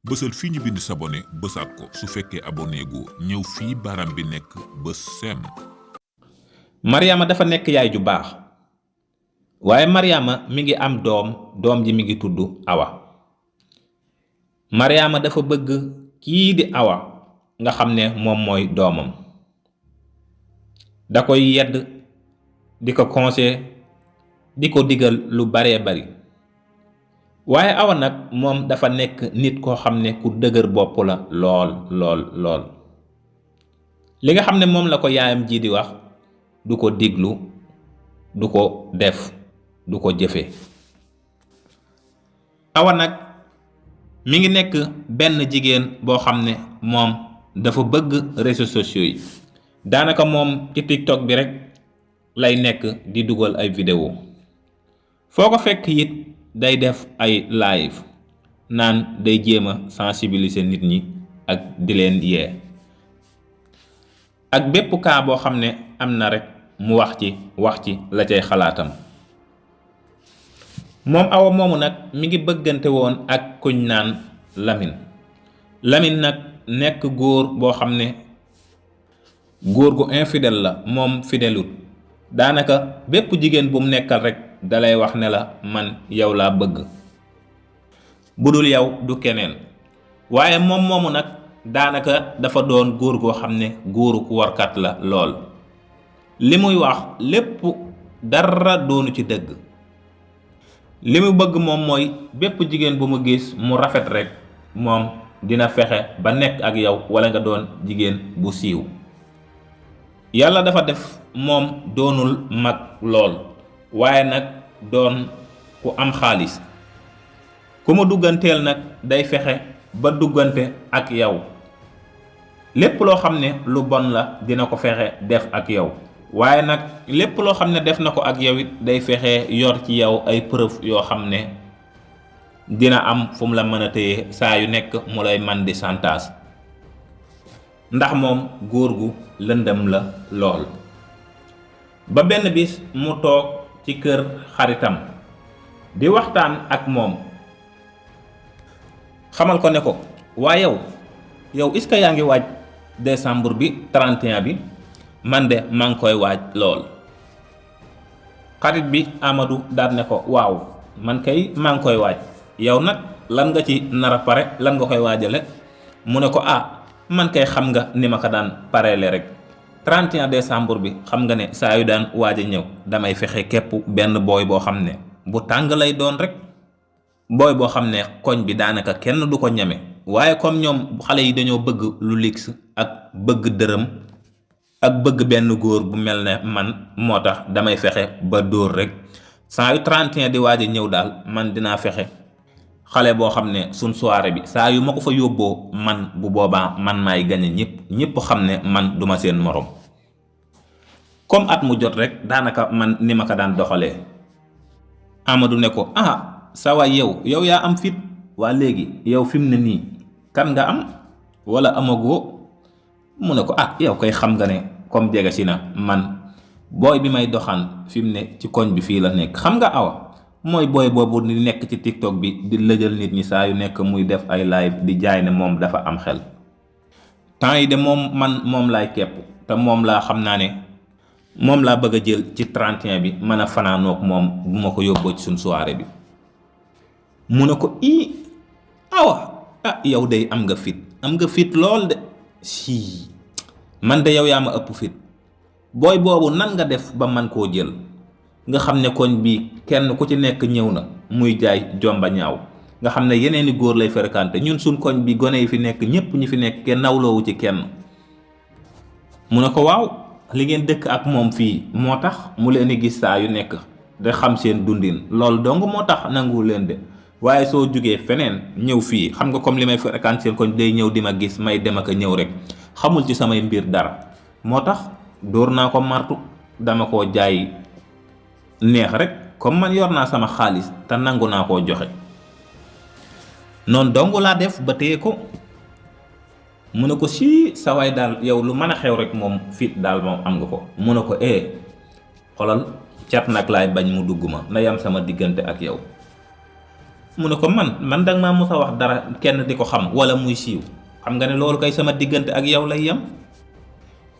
bësal fii ñu bind s'abonner bësaat ko su fekkee abonné gu ñëw fii baram bi nekk bës seen. Mariama dafa nekk yaay ju baax waaye Mariama mi ngi am doom ji mi ngi tudd Awa. Mariama dafa bëgg kii di Awa nga xam ne moom mooy doomam, da koy yedd di ko conseil di ko digal lu baree bari. waaye Awa nag moom dafa nekk nit koo xam ne ku dëgër bopp la lool. li nga xam ne moom la ko yaayam ji di wax du ko diglu, du ko def, du ko jëfe. Awa nag mi ngi nekk benn jigéen boo xam ne moom dafa bëgg réseaux sociaux yi. daanaka moom ci TikTok bi rek lay nekk di dugal ay vidéo. foo ko fekk it day def ay live naan day jéem a sensibiliser nit ñi ak di leen yee. ak bépp cas boo xam ne am na rek mu wax ci la cay xalaatam. moom Awa moomu nag mi ngi bëggante woon ak kuñ naan Lamine nag nekk góor boo xam ne góor gu infidèle la, moom fidèlut. daanaka bépp jigéen bu mu nekkal rek dalay wax ne la man yow laa bëgg, bu dul yow du keneen. waaye moom moomu nag daanaka dafa doon góor goo xam ne góoru ku warkat la lool. li muy wax lépp dara doonu ci dëgg. li mu bëgg moom mooy bépp jigéen bu mu gis mu rafet rek moom dina fexe ba nekk ak yow wala nga doon jigéen bu siiw. yàlla dafa def moom doonul mag lool waaye nag doon ku am xaalis. ku mu dugganteel nag day fexe ba duggante ak yow. lépp loo xam ne lu bon la dina ko fexe def ak yow, waaye nag lépp loo xam ne def na ko ak yow it day fexe yor ci yow ay preuve yoo xam ne dina am fu mu la mën a téye saa yu nekk mu lay man di chantage. ndax moom góor gu lëndëm la lool. ba benn bis mu toog ci kër xaritam di waxtaan ak moom, xamal ko ne ko waa yow est-ce que yaa ngi waaj décembre bi 31 bi? man de maa ngi koy waaj lool. xarit bi Amadou daal ne ko waaw man kay maa ngi koy waaj, yow nag lan nga ci nar a pare, lan nga koy waajale? mu ne ko man kay xam nga ni ma ko daan pareele rek. 31 décembre bi xam nga ne saa yu daan waaj a ñëw damay fexe képp benn booy boo xam ne bu tàng lay doon rek. booy boo xam ne koñ bi daanaka kenn du ko ñeme, waaye comme ñoom xale yi dañoo bëgg lu luxe ak bëgg dërëm ak bëgg benn góor bu mel ne man, moo tax damay fexe ba dóor rek. saa yu 31 di waaj a ñëw daal man dinaa fexe xale boo xam ne suñ soirée bi saa yu ma ko fa yóbboo man bu boobaa man maay gañe ñëpp xam ne man duma seen morom. comme at mu jot rek daanaka man ni ma ko daan doxalee. Amadou ne ko sa waay yow yaa am fit. waa léegi yow fi mu ne nii kan nga am wala amagoo? mu ne ko yow koy xam nga ne comme jege si na man booy bi may doxaan fi mu ne ci koñ bi fii la nekk. xam nga Awa mooy booy boobu di nekk ci TikTok bi di lëjal nit ñi saa yu nekk muy def ay live di jaay ne moom dafa am xel. temps yi de moom laay kepp te moom laa xam naa ne moom laa bëgg a jël ci 31 bi mën a fanaanook moom bu ma ko yóbboo ci suñ soirée bi. mu ne ko Awa yow de am nga fit lool de. si man de yow yaa ma ëpp fit. booy boobu nan nga def ba man koo jël? nga xam ne koñ bi kenn ku ci nekk ñëw na muy jaay jomba ñaaw, nga xam ne yeneeni góor lay fréquenté. ñun suñ koñ bi gone yi fi nekk ñëpp ñi fi nekk kenn nawloowu ci kenn. mu ne ko waaw li ngeen dëkk ak moom fii moo tax mu leen di gis saa yu nekk de xam seen dundin, loolu dong moo tax nangu leen de. waaye soo jugee feneen ñëw fii, xam nga comme li may fréquenté seen koñ day ñëw di ma gis may dem ak a ñëw rek, xamul ci samay mbir dara. moo tax dóor naa ko martu, dama koo jaay neex rek comme man yor naa sama xaalis te nangu naa koo joxe. noonu dong laa def ba téye ko. mu ne ko sa waay daal yow lu mën a xew rek moom fit daal moom am nga ko. mu ne ko xolal cat nag laay bañ mu dugg ma, na yam sama diggante ak yow. mu ne ko man danga maa mos a wax dara kenn di ko xam wala muy siiw, xam nga ne loolu kay sama diggante ak yow lay yem.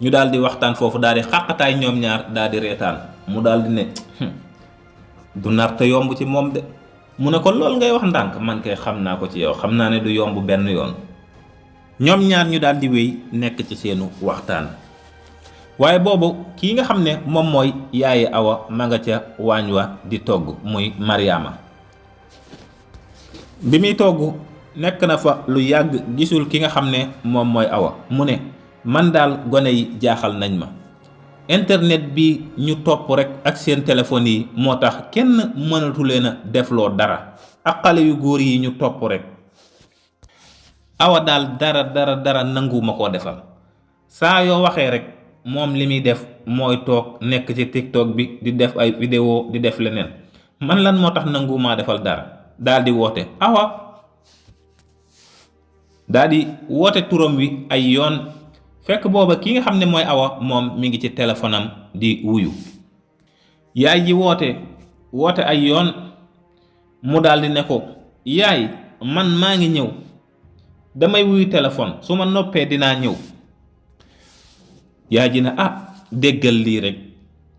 ñu daal di waxtaan foofu daal di xàqataay ñoom ñaar daal di reetaan. mu daal di ne du nar te yomb ci moom de. mu ne ko loolu ngay wax ndànk, man kay xam naa ko ci yow, xam naa ne du yomb benn yoon. ñoom ñaar ñu daal di wéy nekk ci seenu waxtaan. waaye boobu kii nga xam ne moom mooy yaayi Awa ma nga ca waañ wa di togg, muy Mariama. bi muy togg nekk na fa lu yàgg gisul ki nga xam ne moom mooy Awa. mu ne man daal gone yi jaaxal nañ ma, internet bi ñu topp rek ak seen téléphone yi moo tax kenn mënatu leen a defloo dara, ak xale yu góor yi ñu topp rek. Awa daal dara nanguwuma koo defal. saa yoo waxee rek moom li muy def mooy toog nekk ci TikTok bi di def ay vidéo di def leneen. man lan moo tax nanguwumaa defal dara. daal di woote Awa, daal di woote turam wi ay yoon, fekk booba ki nga xam ne mooy Awa moom mi ngi ci téléphone am di wuyu. yaay ji woote ay yoon, mu daal di ne ko yaay man maa ngi ñëw, damay wuyu téléphone, su ma noppee dinaa ñëw. yaay ji ne déggal lii rek,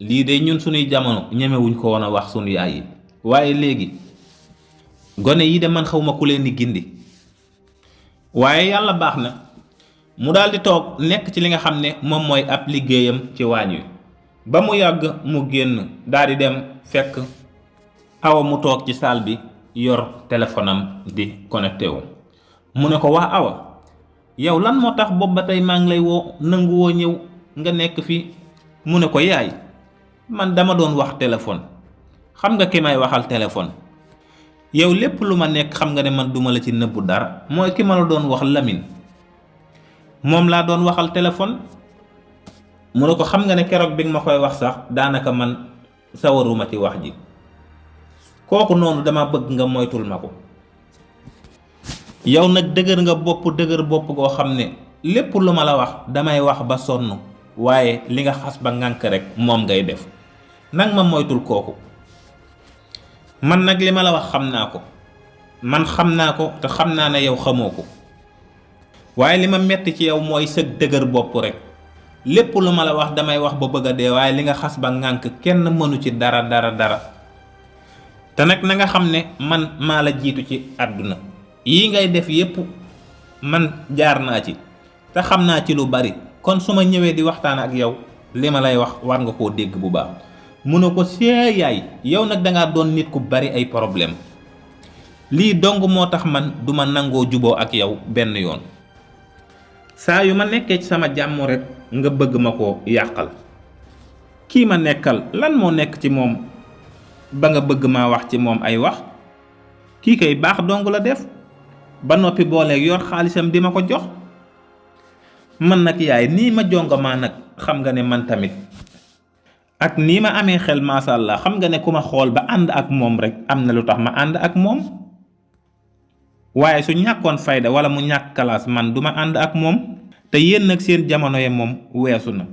lii de ñun suñuy jamono ñemewuñ ko woon a wax sunu yaay yi, waaye léegi gone yi de man xawma ku leen di gindi. waaye yàlla baax na, mu daal di toog nekk ci li nga xam ne moom mooy ab liggéeyam ci waañ wi. ba mu yàgg mu génn daal di dem fekk Awa mu toog ci salle bi yor téléphone am di connecté wu. mu ne ko waa Awa, yow lan moo tax boobu ba tey maa ngi lay woo nanguwoo ñëw nga nekk fii. mu ne ko yaay man dama doon wax téléphone, xam nga ki may waxal téléphone, yow lépp lu ma nekk xam nga ne man duma la ci nëbbu dara, mooy ki ma la doon wax Lamine, moom laa doon waxal téléphone. mu ne ko xam nga ne keroog bi nga ma koy wax sax daanaka man sawaruma ci wax ji, kooku noonu dama bëgg nga moytul ma ko. yow nag dëgër bopp goo xam ne lépp lu ma la wax damay wax ba sonn, waaye li nga xas ba ngànk rek moom ngay def, nag ma moytul kooku. man nag li ma la wax xam naa ko, man xam naa ko te xam naa ne yow xamoo ko, waaye li ma metti ci yow mooy sëg dëgër bopp rek. lépp lu ma la wax damay wax ba bëgg a dee, waaye li nga xas ba ngànk kenn mënu ci dara. te nag na nga xam ne man maa la jiitu ci àdduna, yii ngay def yépp man jaar naa ci te xam naa ci lu bari, kon su ma ñëwee di waxtaan ak yow li ma lay wax war nga koo dégg bu baax. mu ne ko see yaay, yow nag dangaa doon nit ku bari ay problème, lii dong moo tax man duma nangoo juboo ak yow benn yoon. saa yu ma nekkee ci sama jàmm rek nga bëgg ma koo yàqal. kii ma nekkal lan moo nekk ci moom ba nga bëgg maa wax ci moom ay wax? kii kay baax dong la def, ba noppi booleeg yor xaalisam di ma ko jox. man nag yaay nii ma jongamaa nag xam nga ne man tamit ak nii ma amee xel macha allah, xam nga ne ku ma xool ba ànd ak moom rek am na lu tax ma ànd ak moom, waaye su ñàkkoon fayda wala mu ñàkk kalaas man duma ànd ak moom. te yéen nag seen jamono ye moom weesu na,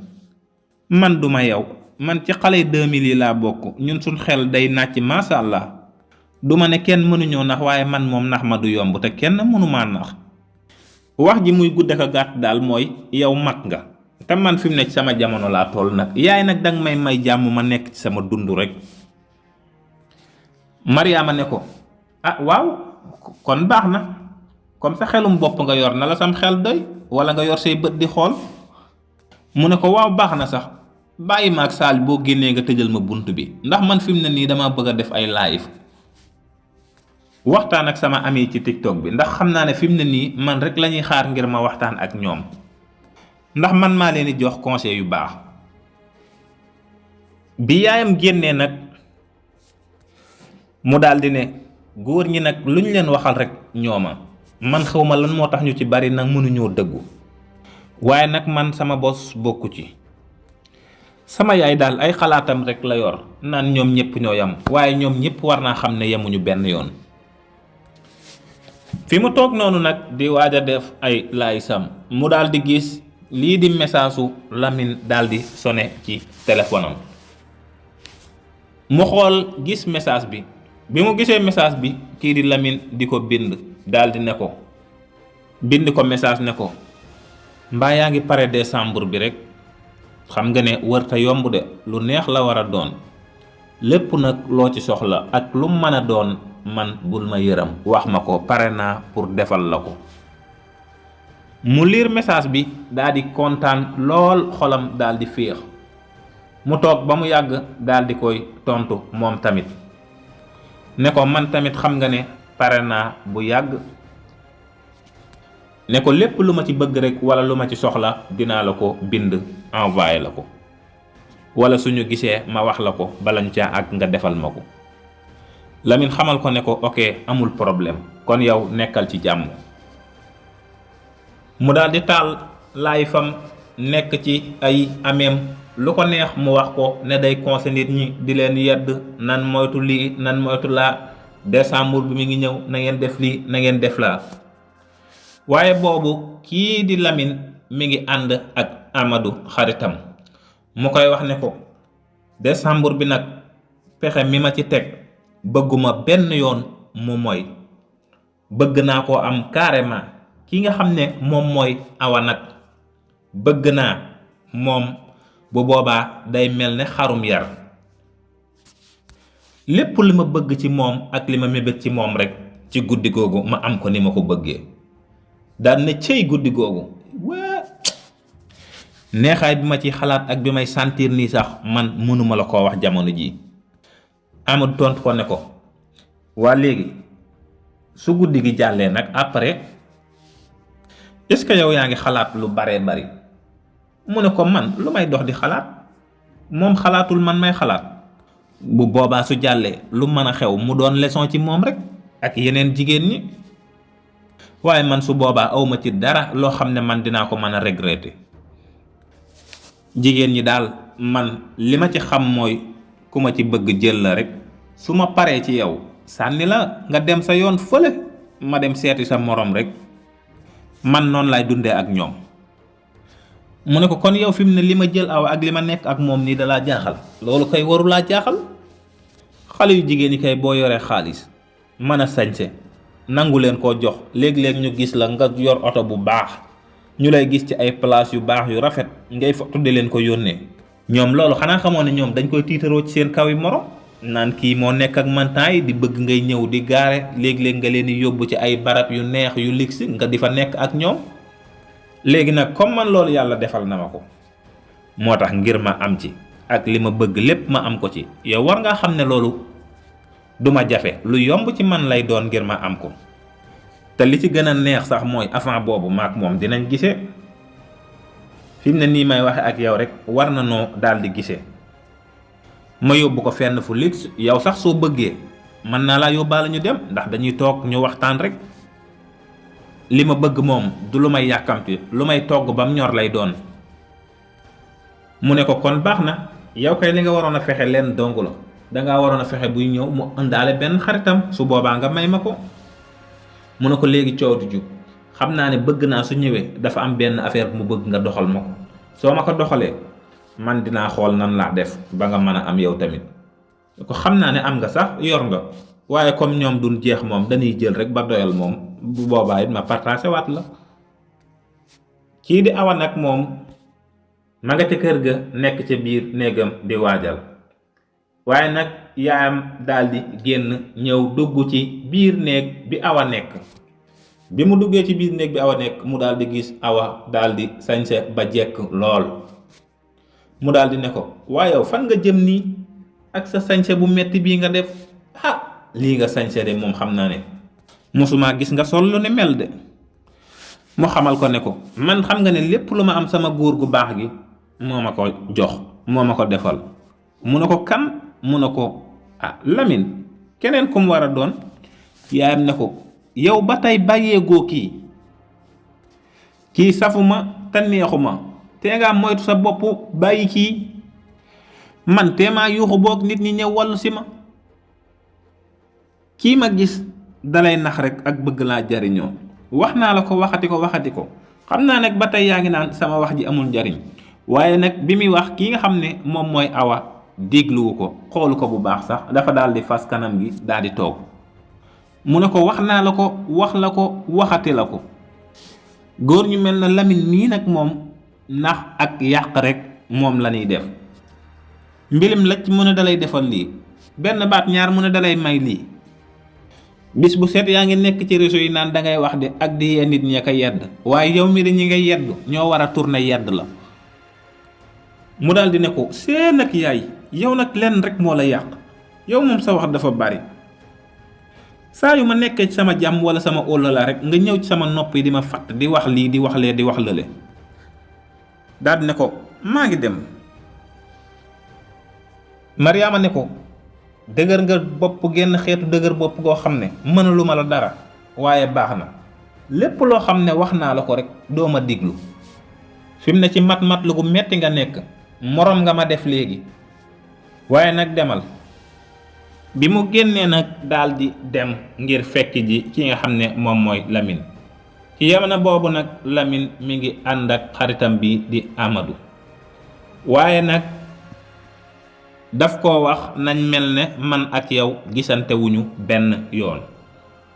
man duma yow, man ci xale 2000 yi laa bokk, ñun suñ xel day nàcc macha allah. duma ne kenn mënuñoo nax, waaye man moom nax ma du yomb te kenn mënumaa nax. wax ji muy gudd ak gàtt daal mooy yow mag nga te man fi mu ne ci sama jamono laa toll nag, yaay nag danga may jàmm ma nekk ci sama dund rek. Mariama ne ko waaw kon baax na, comme sa xelum bopp nga yor na la sam xel doy, wala nga yor say bët di xool. mu ne ko waaw baax na sax, bàyyi ma ak saal boo génnee nga tëjal ma bunt bi, ndax man fi mu ne nii dama bëgg a def ay live waxtaan ak sama ami ci TikTok bi, ndax xam naa ne fi mu ne nii man rek lañuy xaar ngir ma waxtaan ak ñoom, ndax man maa leen di jox conseil yu baax. bi yaayam génnee nag mu daldi ne góor ñi nag lu ñu leen waxal rek ñooma, man xawma lan moo tax ñu ci bari nag mënuñoo dëggu, waaye nag man sama bos bokku ci. sama yaay daal ay xalaatam rek la yor, naan ñoom ñépp ñoo yam, waaye ñoom ñépp war naa xam ne yemuñu benn yoon. fi mu toog noonu nag di waaj a def ay laysam, mu daal di gis lii di message su Lamine daal di sone ci téléphone am. mu xool gis message bi, bi mu gisee message bi kii di Lamine di ko bind daldi ne ko bind ko message ne ko mbaa yaa ngi pare décembre bi rek xam nga ne wërta yomb de lu neex la war a doon lépp nag loo ci soxla ak lu mën a doon man bul ma yëram wax ma ko pare naa pour defal la ko. mu liir message bi daldi kontaan lool xolam daldi féex mu toog ba mu yàgg daldi koy tontu moom tamit ne ko man tamit xam nga ne pare naa bu yàgg ne ko lépp lu ma ci bëgg rek wala lu ma ci soxla dinaa la ko bind envoyé la ko wala suñu gisee ma wax la ko balañ caa ak nga defal ma ko. Lamine xamal ko ne ko ok amul problème kon yow nekkal ci jàmm. mu daldi taal laay fam nekk ci ay ameem lu ko neex mu wax ko ne day conseiller nit ñi di leen yedd nan moytu lii nan moytu laa décembre bi mi ngi ñëw na ngeen def lii na ngeen def laa. waaye boobu kii di Lamine mi ngi ànd ak Amadou xaritam mu koy wax ne ko décembre bi nag pexe mi ma ci teg bëgguma benn yoon mu mooy bëgg naa koo am carrément. ki nga xam ne moom mooy Awa nag bëgg naa moom bu boobaa day mel ne xarum yar lépp li ma bëgg ci moom ak li ma mébét ci moom rek ci guddi googu ma am ko ni ma ko bëggee. daan ne cëy guddi googu waa neexaay bi ma ci xalaat ak bi may sentir nii sax man mënuma la koo wax jamono ji. Amadou tontu ko ne ko waa léegi su guddi gi jàllee nag après est-ce que yow yaa ngi xalaat lu baree bari. mu ne ko man lu may dox di xalaat moom xalaatul man may xalaat. bu boobaa su jàllee lu mën a xew mu doon leçon ci moom rek ak yeneen jigéen ñi waaye man su boobaa awma ci dara loo xam ne man dinaa ko mën a regretter. jigéen ñi daal man li ma ci xam mooy ku ma ci bëgg jël la rek su ma paree ci yow sànni la nga dem sa yoon fële ma dem seeti sa morom rek man noonu laay dundee ak ñoom. mu ne ko kon yow fi mu ne li ma jël Awa ak li ma nekk ak moom nii dalaa jaaxal loolu kay warulaa jaaxal. xale yu jigéen ñi kay boo yoree xaalis mën a sañse nangu leen koo jox léeg-léeg ñu gis la nga yor oto bu baax ñu lay gis ci ay place yu baax yu rafet ngay fa tudde leen ko yónnee. ñoom loolu xanaa xamoon ne ñoom dañ koy tiitaroo ci seen kaw yi morom naan kii moo nekk ak man temps yi di bëgg ngay ñëw di gaare léeg-léeg nga leen di yóbbu ci ay barab yu neex yu luxe nga di fa nekk ak ñoom. léegi nag comme man loolu yàlla defal na ma ko moo tax ngir ma am ci ak li ma bëgg lépp ma am ko ci yow war ngaa xam ne loolu du ma jafe lu yomb ci man lay doon ngir ma am ko. te li ci gën a neex sax mooy avant boobu maak moom dinañ gisee fi mu ne nii may waxe ak yow rek war na noo daal di gisee ma yóbbu ko fenn fu luxe yow sax soo bëggee mën naa laa yóbbaale ñu dem ndax dañuy toog ñu waxtaan rek. li ma bëgg moom du lu may yàkkamti lu may togg bam ñor lay doon. mu ne ko kon baax na yow kay li nga waroon a fexe leen dong la dangaa waroon a fexe buy ñëw mu indaale benn xaritam su boobaa nga may ma ko. mu ne ko léegi coow di jug xam naa ne bëgg naa su ñëwee dafa am benn affaire bu mu bëgg nga doxal ma ko soo ma ko doxalee man dinaa xool nan laa def ba nga mën a am yow tamit. ko xam naa ne am nga sax yor nga waaye comme ñoom duñ jeex moom dañuy jël rek ba doyal moom bu boobaa it ma partagé waat la. kii di Awa nag moom ma nga ca kër ga nekk ca biir néegam di waajal waaye nag yaayam daldi génn ñëw dugg ci biir néeg bi Awa nekk. bi mu duggee ci biir néeg bi Awa nekk mu daldi gis Awa daldi sañse ba jekk lool mu daldi ne ko waaye yow fan nga jëm nii ak sa sañse bu metti bii nga def lii nga sañse de moom xam naa ne mosuma gis nga sol lu ne mel de. mu xamal ko ne ko man xam nga ne lépp lu ma am sama góor gu baax gi moo ma ko jox moo ma ko defal. mu ne ko kan mu ne ko Lamine keneen ku mu war a doon. yaayam ne ko yow ba tey bàyyeegoo kii safuma te neexuma te nga moytu sa bopp bàyyi kii man te maa yuuxu boog nit ñi ñëw wallu si ma. kii ma gis dalay nax rek ak bëgg laa jariñoo wax naa la ko waxati ko xam naa nag ba tey yaa ngi naan sama wax ji amul njariñ waaye nag bi muy wax kii nga xam ne moom mooy Awa dégluwu ko xoolu ko bu baax sax dafa daal di fas kanam gi daal di toog. mu ne ko wax naa la ko wax la ko waxati la ko. góor ñu mel na Lamine nii nag moom ndax ak yàq rek moom la ñuy def. mbilim lacc mu ne dalay defal lii benn baat ñaar mu ne dalay may lii. bis bu set yaa ngi nekk ci réseau yi naan dangay wax de ak di yee nit ñi ko yedd waaye yow mi di ñi ngay yeddu ñoo war a tourner yedd la. mu daal di ne ko see nag yaay yow nag lenn rek moo la yàq yow moom sa wax dafa bari saa yu ma nekkee ci sama jàmm wala sama óola la rek nga ñëw ci sama nopp yi di ma fatt di wax lii di wax lee di wax lële. daal di ne ko maa ngi dem. Mariama ne ko dëgër nga bopp genn xeetu dëgër bopp goo xam ne mënaluma la dara waaye baax na lépp loo xam ne wax naa la ko rek doo ma diglu fi mu ne ci mat lu gu metti nga nekk moroom nga ma def léegi waaye nag demal. bi mu génnee nag daldi dem ngir fekk ji ki nga xam ne moom mooy Lamine. ci jamono boobu nag Lamine mi ngi ànd ak xaritam bi di Amadou waaye nag daf ko wax nañ mel ne man ak yow gisante wuñu benn yoon.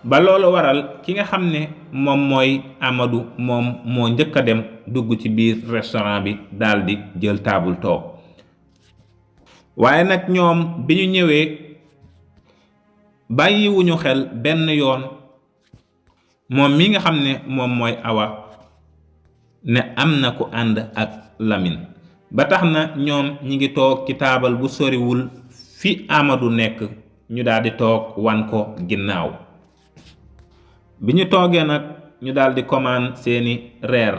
ba loolu waral ki nga xam ne moom mooy Amadou moom moo njëkk a dem dugg ci biir restaurant bi daldi jël taabul toog. waaye nag ñoom bi ñu ñëwee bàyyiwuñu xel benn yoon moom mi nga xam ne moom mooy Awa ne am na ku ànd ak Lamine. ba tax na ñoom ñi ngi toog ci taabal bu soriwul fi Amadou nekk ñu daldi toog wan ko ginnaaw. bi ñu toogee nag ñu daldi commande seeni reer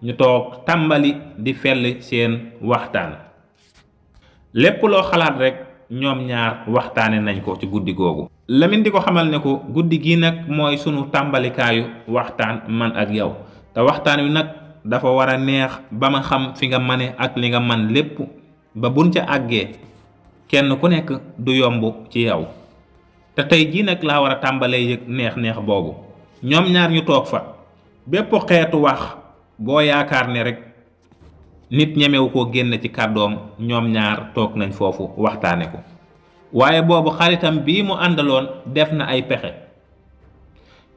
ñu toog tàmbali di fell seen waxtaan. lépp loo xalaat rek ñoom ñaar waxtaane nañ ko ci guddi googu. Lamine di ko xamal ne ko guddi gi nag mooy sunu tàmbalikaayu waxtaan man ak yow te waxtaan wi nag dafa war a neex ba ma xam fi nga mane ak li nga man lépp ba buñ ca àggee kenn ku nekk du yomb ci yow. te tey jii nag laa war a tàmbalee yëg neex boobu. ñoom ñaar ñu toog fa bépp xeetu wax boo yaakaar ne rek nit ñemewu ko génn ci kàddoom ñoom ñaar toog nañ foofu waxtaane ko. waaye boobu xaritam bii mu àndaloon def na ay pexe.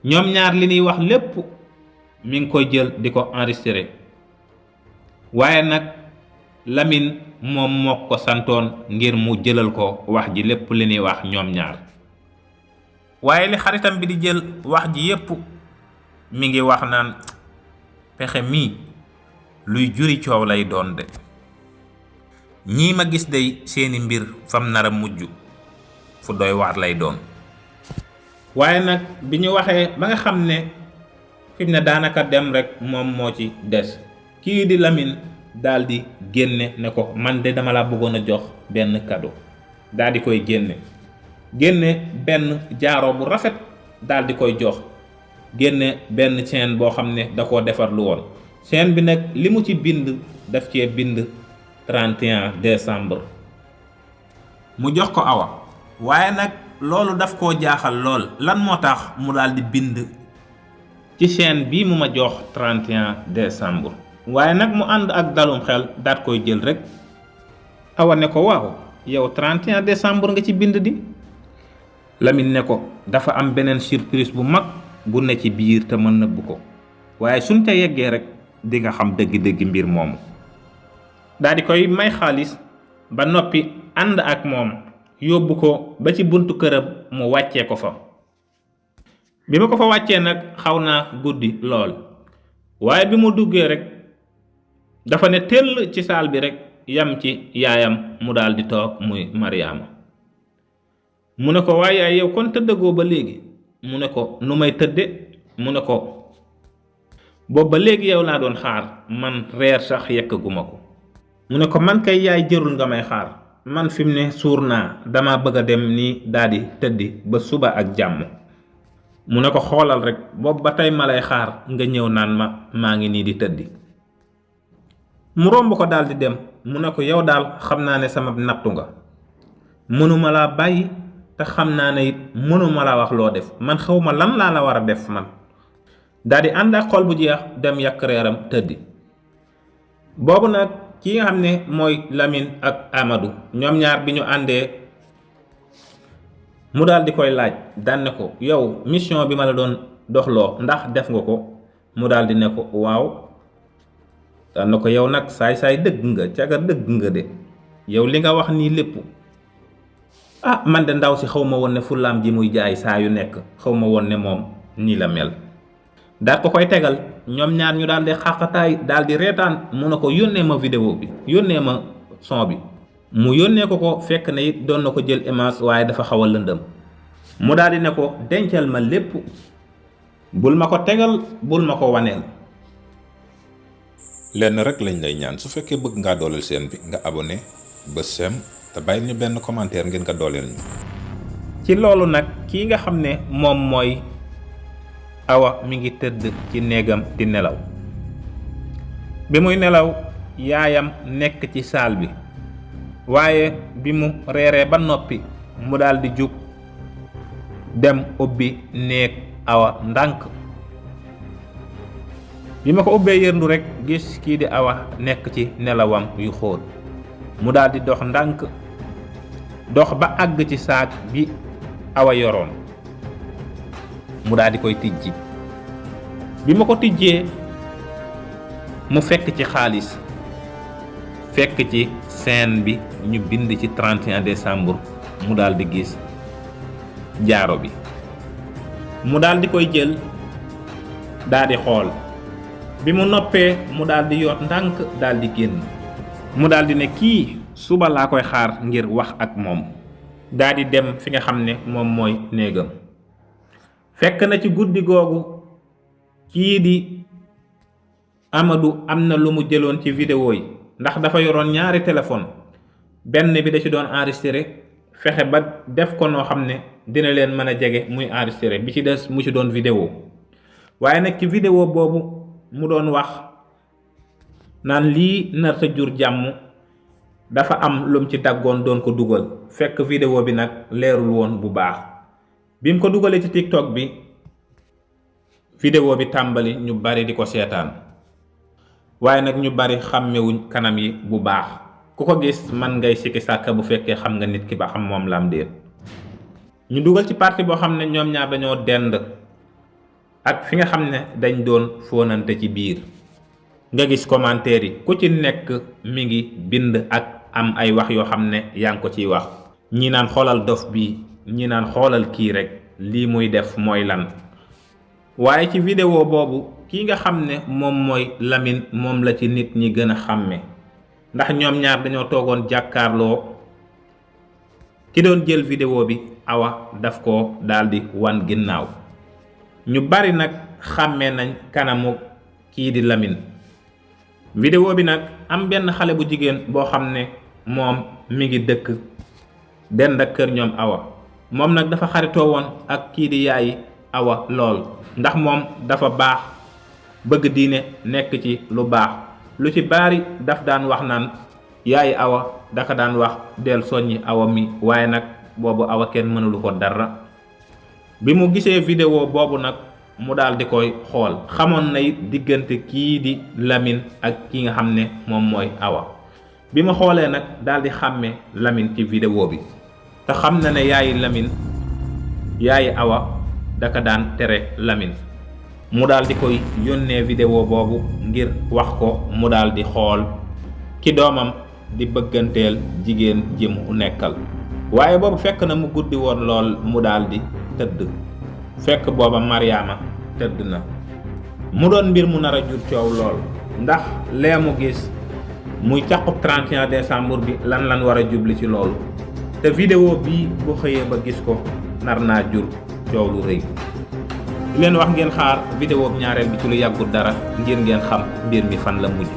ñoom ñaar li ñuy wax lépp mi ngi koy jël di ko enregistré waaye nag Lamine moom moo ko santoon ngir mu jëlal ko wax ji lépp li ñuy wax ñoom ñaar. waaye li xaritam bi di jël wax ji yépp mi ngi wax naan pexe mii luy juri coow lay doon de ñii ma gis day seeni mbir fam nar a mujj fu doy waar lay doon. waaye nag bi ñu waxee ba nga xam ne fi mu ne daanaka dem rek moom moo ci des kii di Lamine daldi génne ne ko man de dama la bëggoon a jox benn cadeau daldi koy génne benn jaaro bu rafet daldi koy jox génne benn chaîne boo xam ne da koo defar lu woon. chaîne bi nag li mu ci bind daf cee bind 31 décembre. mu jox ko Awa waaye nag loolu daf koo jaaxal lool lan moo tax mu daldi bind ci chaîne bii mu ma jox 31 décembre. waaye nag mu ànd ak dalum xel daat koy jël rek. Awa ne ko waaw yow 31 décembre nga ci bind di. Lamine ne ko dafa am beneen surprise bu mag bu ne ci biir te mën nëbb ko waaye suñ ca yeggee rek di nga xam dëgg-dëgg mbir moomu. daal di koy may xaalis ba noppi ànd ak moom yóbbu ko ba ci buntu këram mu wàccee ko fa. bi ma ko fa wàccee nag xaw naa guddi lool waaye bi mu duggee rek dafa ne tell ci saal bi rek yam ci yaayam mu daal di toog muy Mariama. mu ne ko waaye yaay yow kon tëddagoo ba léegi. mu ne ko nu may tëdde. mu ne ko boobu ba léegi yow laa doon xaar man reer sax yekkaguma ko. mu ne ko man kay yaay jërul nga may xaar man fi mu ne suur naa dama bëgg a dem nii daldi tëddi ba suba ak jàmm. mu ne ko xoolal rek boobu ba tey ma lay xaar nga ñëw naan maa ngi nii di tëddi. mu romb ko daldi dem. mu ne ko yow daal xam naa ne sama nattu nga mënuma laa bàyyi te xam naa ne it mënuma laa wax loo def man xawma lan laa la war a def man. daldi ànd ak xol bu jeex dem yàq reeram tëddi. boobu nag ki nga xam ne mooy Lamine ak Amadou ñoom ñaar bi ñu àndee mu daal di koy laaj daan ne ko yow mission bi ma la doon doxloo ndax def nga ko mu daal di ne ko waaw. daan na ko yow nag saay-saay dëgg nga caga dëgg nga de yow li nga wax nii lépp man de ndaw si xaw ma woon ne fulaam ji muy jaay saa yu nekk xaw ma woon ne moom nii la mel. daal ko koy tegal ñoom ñaar ñu daal di xaqataay daal di reetaan mu ne ko yónnee ma vidéo bi yónnee ma son bi mu yónnee ko fekk na it doon na ko jël image waaye dafa xaw a lëndëm mu daal di ne ko dencal ma lépp bul ma ko tegal bul ma ko waneel. lenn rek lañ lay ñaan su fekkee bëgg ngaa dooleel seen bi nga abonné ba sem te bàyyi ñu benn commentaire ngeen ko dooleel ñu. ci loolu nag kii nga xam ne moom mooy Awa mi ngi tëdd ci néegam di nelaw bi muy nelaw yaayam nekk ci saal bi waaye bi mu reeree ba noppi mu daal di jug dem ubbi néeg Awa ndànk bi ma ko ubbee yërndu rek gis kii di Awa nekk ci nelawam yu xóot mu daal di dox ndànk dox ba àgg ci saak bi Awa yoroon mu daal di koy tijji bi ma ko tijjee mu fekk ci xaalis fekk ci scène bi ñu bind ci 31 décembre mu daal di gis jaaro bi mu daal di koy jël daal di xool bi mu noppee mu daal di yoot ndànk daal di génn mu daal di ne kii suba laa koy xaar ngir wax ak moom daal di dem fi nga xam ne moom mooy néegam fekk na ci guddi googu kii di Amadou am na lu mu jëloon ci vidéo yi ndax dafa yoroon ñaari téléphone benn bi da ci doon enregistré fexe ba def ko noo xam ne dina leen mën a jege muy enregistré bi ci des mu ci doon vidéo waaye nag ci vidéo boobu mu doon wax naan lii nar sa jur jàmm dafa am lum ci daggoon doon ko dugal fekk vidéo bi nag leerul woon bu baax bi mu ko dugalee ci TikTok bi vidéo bi tàmbali ñu bari di ko seetaan waaye nag ñu bari xàmmewuñ kanam yi bu baax ku ko gis man ngay sikki sàkka bu fekkee xam nga nit ki ba xam moom la am déet ñu dugal ci partie boo xam ne ñoom ñaar dañoo dend ak fi nga xam ne dañ doon fóonante ci biir nga gis commentaire yi ku ci nekk mi ngi bind ak am ay wax yoo xam ne yaa ngi ko ciy wax ñi naan xoolal dof bi ñi naan xoolal kii rek lii muy def mooy lan. waaye ci vidéo boobu kii nga xam ne moom mooy Lamine moom la ci nit ñi gën a xàmme ndax ñoom ñaar dañoo toogoon jàkkaarloo ki doon jël vidéo bi Awa daf ko daldi wan ginnaaw ñu bari nag xàmmee nañ kanamu kii di Lamine. vidéo bi nag am benn xale bu jigéen boo xam ne moom mi ngi dëkk dend ak kër ñoom Awa moom nag dafa xaritoo woon ak kii di yaay Awa lool ndax moom dafa baax bëgg diine nekk ci lu baax lu ci bari daf daan wax naan yaay Awa daka daan wax del soññi Awa mi waaye nag boobu Awa kenn mënulu ko dara bi mu gisee vidéo boobu nag mu daal di koy xool xamoon na it diggante kii di Lamine ak ki nga xam ne moom mooy Awa bi ma xoolee nag daal di xàmme Lamine ci vidéo bi te xam na ne yaayi Awa daka daan tere Lamine mu daal di koy yónnee vidéo boobu ngir wax ko mu daal di xool ki doomam di bëgganteel jigéen ji mu nekkal waaye boobu fekk na mu guddi woon lool mu daal di tëdd fekk booba Mariama tëdd na mu doon mbir mu nar a jur coow lool ndax lee mu gis muy càqub 31 décembre bi lan war a jubli ci loolu te vidéo bii bu xëyee ba gis ko nar naa jur coow lu rëy leen wax ngeen xaar vidéo ñaareel bi ci lu yàggul dara ngir ngeen xam mbir mi fan la mujj